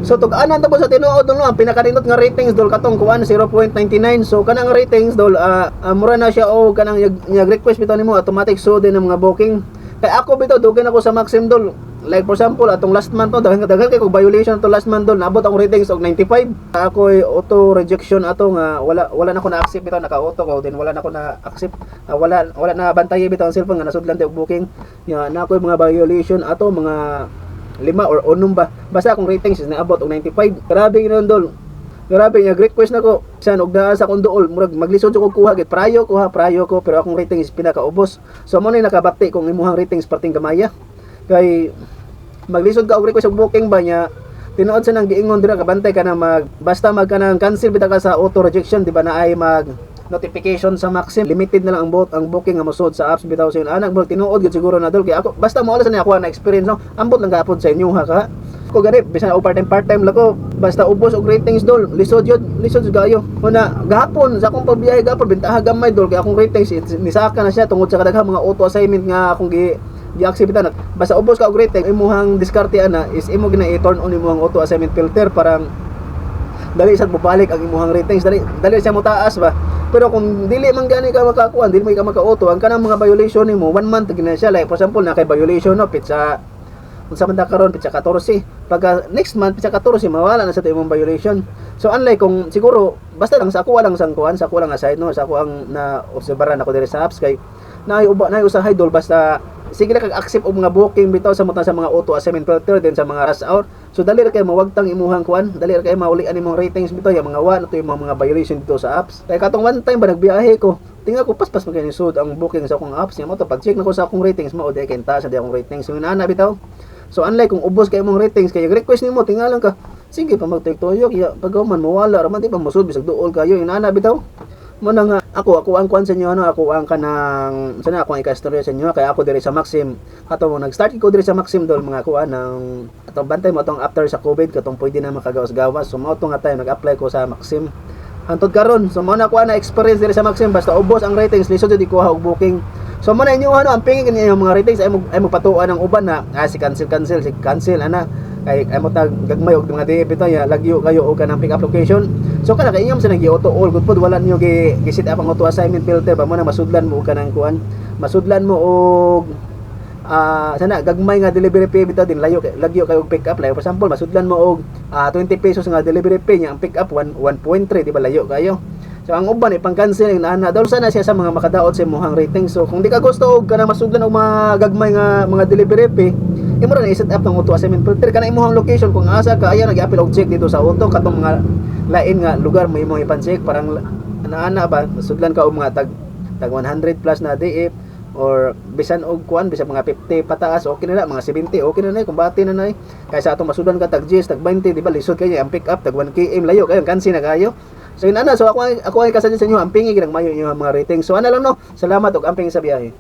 So tug-anan to po sa tinuod, dol, no, ang pinakanindot nga ratings, dol, katong kuan 0.99. So kanang ratings, dol, mura na siya o kanang yag request bitaw nimo, automatic so din ang mga booking. Kay ako bitaw, dugay na ko sa Maxim, dol. Like for example, atong last month, no, daghan daghan kay kog violation ato last month, dol, naabot ang ratings og 95. Ako ay auto rejection ato nga wala wala na ko na accept bitaw, naka-auto ko din, wala na ko na accept. Wala wala na bantay bitaw ang cellphone nga nasudlan og booking. Nya na ako mga violation ato, mga lima or unom ba. Basta akong ratings is naabot og 95. Grabe gyud, dol. Grabe niya, request na ko. San og naa sa akong duol, murag maglisod ko kuha gid prayo ko ha, prayo ko, pero akong rating is pinakaubos. So mo na nakabati kung imuhang ratings perting gamaya. Kay maglisod ka og request og booking ba niya, tinuod sa nang giingon dira, kabantay ka na mag basta mag kanang cancel bitaw ka sa auto rejection, di ba, na ay mag notification sa Maxim, limited na lang ang booking nga mosud sa apps bitaw sa anak bro. Tinuod gyud siguro na, dol, kay ako basta mo sa niya ako na experience, no. Ambot lang gapod sa inyo ha ka ko gani bisan ako part time, part time lang ko, basta ubos og ratings, dol, lisod yun, lisod jud kayo. Una gahapon sa akong pagbiyahe gahapon, bentaha gamay, dol, kay akong ratings nisaka na siya tungod sa kadaghang mga auto assignment nga akong gi gi-accept na. Basta ubos ka og rating, imuhang diskarte ana is imo gina i-turn on imuhang auto assignment filter, parang dali sad mobalik ang imuhang ratings, dali dali siya motaas ba. Pero kung dili man gani ka makakuan, dili man ka maka-auto, ang kanang mga violation nimo, one month gina siya. Like for example, na kay violation, no, petsa unsa man ta karon, petsa 14, pagka next month petsa 14, mawala na sa imong violation. So unlike kung siguro basta lang sa ako lang sang kuan, sa ako lang aside, no, sa ako ang na obserbaran ako diri sa apps, kay naay uba, naay usahay, dol, basta sige na kag accept og mga booking bitaw sa mga auto assignment filter din sa mga rush hour. So dali ra kay mawagtang imuhang kuan, dali ra kay maulian imong ratings bitaw yung mga wa na to yung mga violation dito sa apps. Kay katong one time ba nagbiyahe ko, tingnan ko paspas man kay sud ang booking sa akong apps niya mo to. Pag check na ko sa akong ratings, mao di kay taas sa di akong ratings yung inana bitaw. So unlike kung ubos kay imong ratings, kay request nimo, tingalan ka, sige pa magtuyok ya, pag man mawala ra man, di pa mosud bisag duol kayo, inana bitaw. Mo na nga ako ako ang kuan sa inyo, ano, ako ang kanang sana ako ang ikastorya sa inyo, kay ako diri sa Maxim ato mo nag-start ko diri sa Maxim, dol, mga kuan ng atong bantay mo atong after sa COVID, katong pwede na makagawas-gawas. So mao to nga time nag-apply ko sa Maxim hantod karon. So mao na kuan na experience diri sa Maxim, basta ubos ang ratings, lisod jud ikuha og booking. So mo na inyo ano, ang pingin ninyo mga ratings ay magpatuan ang uban na si cancel, cancel, si cancel ana, kay ay mo tag gagmay og mga DF ito ya, lagyo kayo og kanang pick up location. So kana kay inyong sa nag auto all good pod, wala niyo gi set up ang auto assignment filter ba, mo na masudlan mo og kanang kuan, masudlan mo og sana gagmay nga delivery fee bitaw din, layo lagyo kayo og pick up. Like for example, masudlan mo og 20 pesos nga delivery fee niya, ang pick up 1 1.3, di ba layo kayo? So ang uban ipang cancel ang ana daw sana siya sa mga makadaot sa imong rating. So kung di ka gusto og kanang masudlan og mga gagmay nga mga delivery fee, imo ra na i-set up ng auto assignment filter kana imong location kung asa ka, ayaw nag-apil og check dito sa auto katong mga lain nga lugar mo imong ipan-check, parang ana-ana ba, masudlan ka og mga tag tag 100 plus na DF or bisan og kuan, bisan mga 50 pataas, okay na na, mga 70 okay na na kung bati na na, kaysa atong masudan ka tag 10, tag 20, di ba lisod kayo ang pick up tag 1 km, layo kayo, kansi na kayo. So yun ana, so ako ay kasadya sa inyo, ang pingi ginang mayo inyo mga rating. So ana lang, no, salamat og amping sa biyahe.